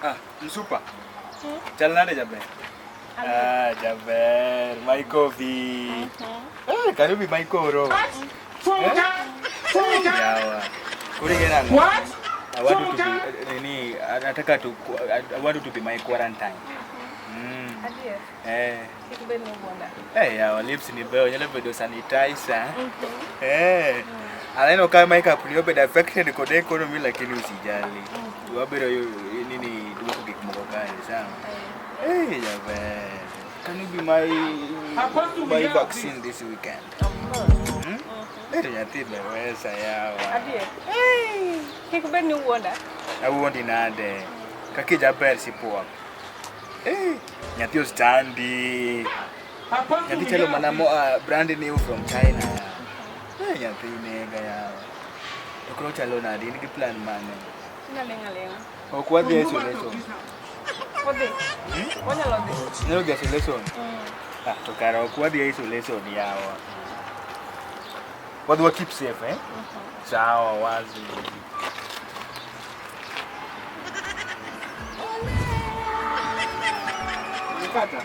Ah, msupa. Chal nade jaber? Ah, jaber, my coffee. Eh, karibu my koro. Yawa. Kuri gena. What? I want you to be nini, nataka tu I want you to be my quarantine. Adier. Eh. Kik bed ni wuonda. Eh, yawa lips ni beyo, nyalo bedo sanitizer. Eh. Aneno ka makeup ni obedo affected kod economy lakini usijali. Wabiro nini duoko gik moko kare, sawa? Eh, jaber. Can you be my Apostle, we my have vaccine this weekend? Of course. Hmm? Eh, nyathi be wesa yawa. Adier. Kik bed ni wuonda. Awuondi nade? Kaka ijaber sipuap. Eh, nyathi ostandi. Apostle, Nyathi we chalo have mana this. moa brand new from China. Eh, nyathi nega yawa. To koro chalo nade? In gi plan mane? Inyalo aling'a. Ok wadhi e Move out of isolation. this house. Wadhi. Wanyalo dhi. Nyalo dhi isolation? Ah, to kara ok wadhi e isolation yawa. Wadhi wa keep safe eh? Sawa wazi. Umepata?